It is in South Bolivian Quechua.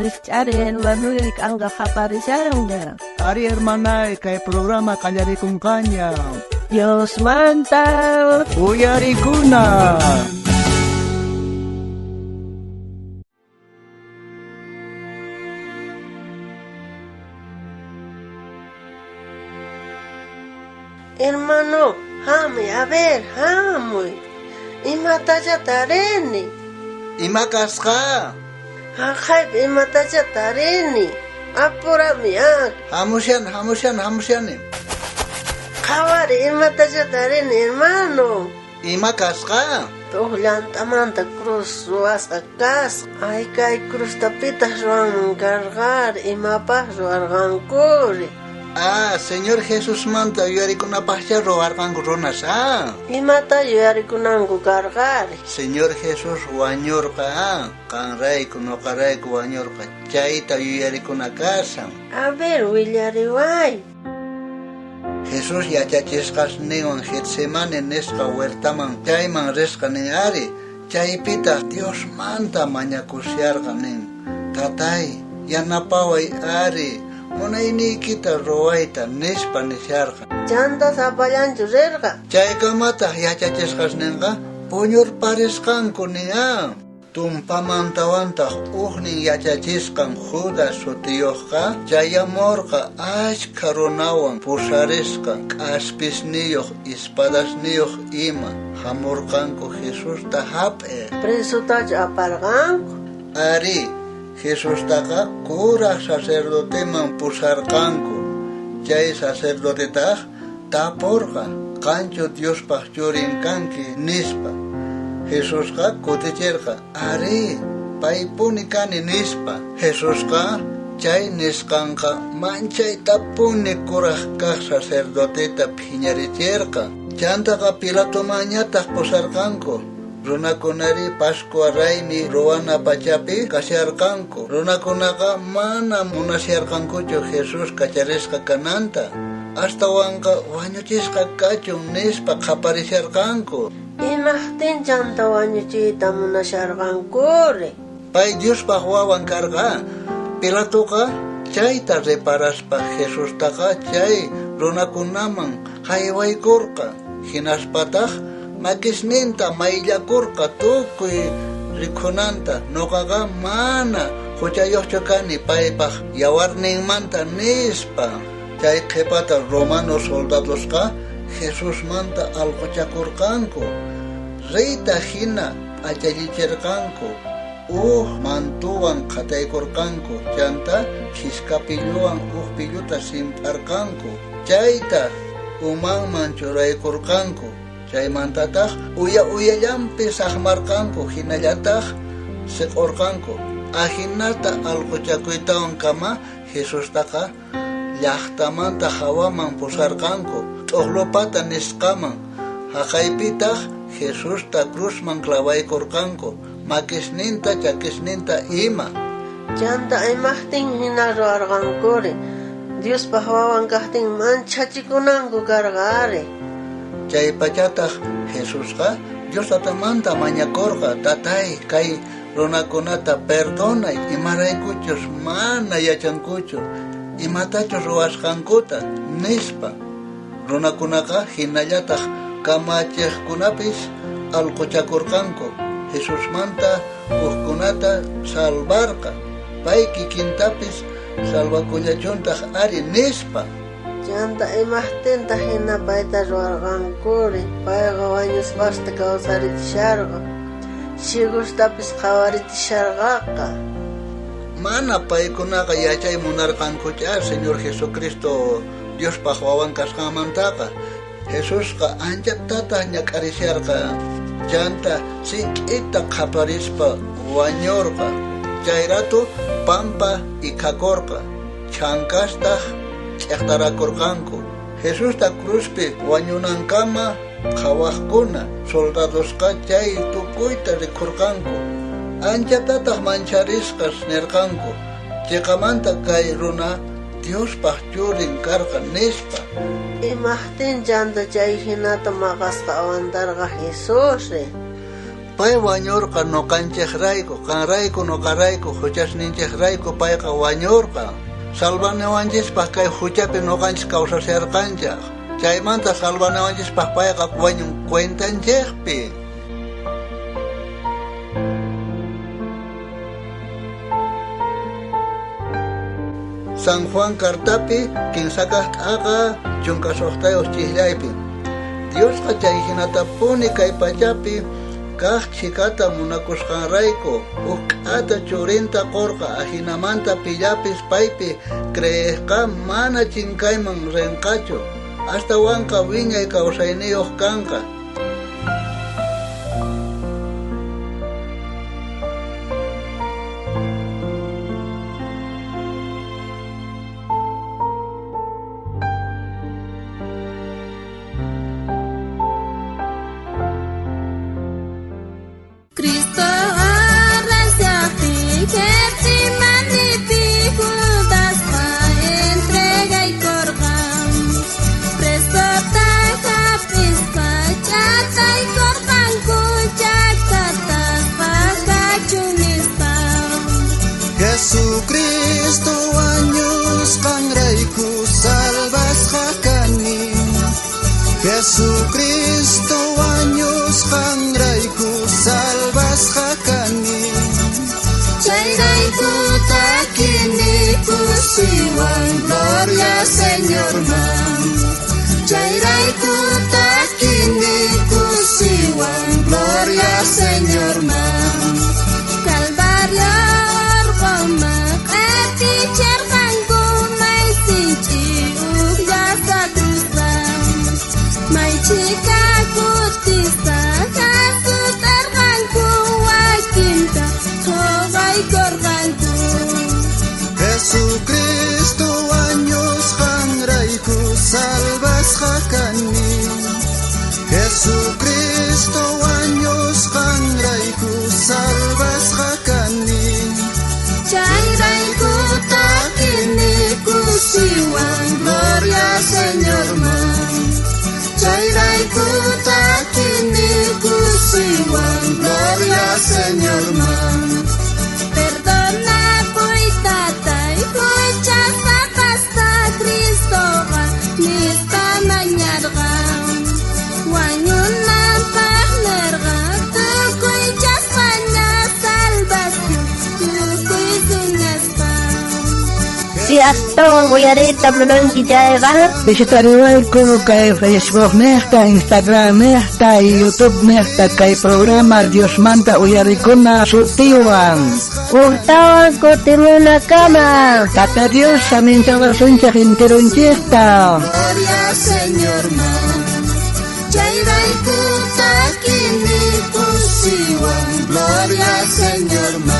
Rijch'ari hermanoy, k'anqa qaparishanña. Ari hermanay, kay programa qallarikunqaña. Diosmanta Uyarikuna. Hermano, hamuy, a ver, hamuy. Imatachá tarini. Ima kasqa? Jaqaypi imatachá tarini. Apurami, ah. Hamushan, hamushan, hamushani. Qhawari, imatachá tarini, hermano. Ima kasqa? Uj llant'amanta cruz ruwasqa kasqa. Ay, kay cruzta pitaq ruwanman karqari, imapaq ruwarqankuri. Ah, Señor Jesusmanta yuyarikunapaqchá ruwarqanku runas, ah. Imata yuyarikunanku karqari. Señor Jesús wañurqa, ah. Qanrayku, noqarayku wañurqa. Chayta yuyarikuna kashan. A ver, willariway. Jesús yachachisqasninwan Getsemani nisqa huertaman chayman risqa nin ari, chaypitaq Diosmanta mañakusharqa nin, Tatay, yanapaway ari, munayniykita ruwayta nispa nisharqa. Chanta sapallanchu rirqa. Chaykamataq yachachisqasninqa puñurparisqanku nin á. Tumpamantawantaq ujnin yachachisqan Judas sutiyojqa chayamorqa ashkha runawan pusarisqa k'aspisniyoj espadasniyoj ima jamorqanku Jesusta jap'ej. Presotachu aparqanku? Arí, Jesustaqa kuraj sacerdoteman pusarqanku. Chay sacerdotetaj taporqa, Qanchu Diospaj Churin kanki? nispa. Jesusqa kuticherqa, Arí, paypuni kani, nispa. Jesusqa chay nisqanqa manchaytapuni kuraj kaj sacerdoteta phiñaricherqa. Chantaqa Pilatomanñataj pusarqanku. Runakunari Pascua raymi ruwana pachapi kasharqanku. Runakunaqa mana munasharqankuchu Jesús kacharisqa kananta. Astawanqa wañuchisqa kachun nispa qhaparisharqanku. Imajtin chanta wañuchiyta munasharqankuri? Pay Diospaj wawan karqa. Pilatoqa chayta reparaspa Jesustaqa chay runakunaman jaywaykorqa. Jinaspataj makisninta mayllakorqa tukuy rikhunanta, noqaqa mana juchayojchu kani paypaj yawarninmanta nispa. Chay qhepata romano soldadosqa Jesusmanta alqochakorqanku, reyta jina p'achallicherqanku, uj mantowan qhataykorqanku, chantá khishka pilluwan uj pilluta simp'arqanku, chayta umanman churaykorqanku. Chaymantataj uya uyallanpi sajmarqanku, jinallataj seq'orqanku. Ajinata alqochakuytawankama Jesustaqa llajtamanta jawaman pusarqanku, T'ojlupata nisqaman. Jaqaypitaj Jesusta cruzman clavaykorqanku, makisninta, chakisninta ima. Chanta imajtin jina ruwarqankuri? Diospaj wawan kajtin manchachikunanku karqa ari. Chaypachataj Jesusqa Dios Tatamanta mañakorqa, Tatay, kay runakunata perdonay, imaraykuchus mana yachankuchu imatachus ruwasqankuta, nispa. Runakunaqa jinallataj kamachejkunapis alqochakorqanku, Jesusmanta ujkunata salvarqa, pay kikintapis salvakullachuntaj ari, nispa. Chanta imajtintaj jina payta ruwarqankuri? Payqa wañusqasta kawsarichisharqa, ciegostapis qhawarichisharqaqa. Mana paykunaqa yachay munarqankuchá Señor Jesucristo Diospaj wawan kasqanmantaqa. Jesusqa anchatataj ñak'arisharqa, chanta sinch'ita qhaparispa wañorqa. Chay rato pampa ikhakorqa, chhankastaj ch'eqtarakorqanku. Jesusta cruzpi wañunankama qhawajkuna soldadosqa chay tukuyta rikhorqanku. Anchatataj mancharisqas nerqanku, Cheqamanta kay runa Diospaj Churin karqa, nispa. Imajtin chanta chay jinata maqasqa aguantarqa Jesusri? Pay wañurqa noqanchejrayku, qanrayku, noqarayku, juchasninchejrayku payqa wañurqa. Salvanawanchispaj kay juchapi noqanchis kawsasharqanchej. Chaymanta salvanawanchispaj payqa wañun cuentanchejpi. San Juan cartapi kinsakaj t'aqa 16 chijllaypi. Diosqa chay hinatapuni kay pachapi kaj chhikata munakusqanrayku uj k'ata churinta qorqa ajinamanta pillapis paypi creejqa mana chinkayman rinqachu astawanqa wiñay kawsayniyuq kanqa. Cristo arrasati Getsemanipi Judaspa entregaykorqan presota hap'ispa ch'ataykorqanku chakataspa kachun nispa. Jesucristo wañusqanrayku salvasqa kani. Jesucristo wañusqanrayku salvasqa kani. Chayrayku takini kusiywan gloria Señorman. Chayrayku takini kusiywan gloria Señorman. Calvario orqoman q'aticharqanku may sinch'i ujllasa cruztan. May chhika kutista jasut'arqanku wakinta qhawaykorqanku. Jesucristo wañusqanrayku salvasqa kani. Jesucristo wañusqanrayku salvasqa kani. Chayrayku takini kusiywan gloria Señorman. Chayrayku takini kusiywan gloria Señorman. Perdonapuy tatay juchasapasta Cristoqa nispa mañarqa. Wañunanpaj nerqa tukuy chaspaña salvación tukuy runaspa. Si astawan uyariyta munanki chayqa Visitariwayku kay Facebook nejta, Instagram nejta y YouTube nejta kay programa Diosmanta uyarikuna sutiwan. Ujtawan kutimunakama. Tata Dios saminchawasunchej enteronchejta. Gloria Señorman. Chayrayku takini kusiywan gloria Señorman.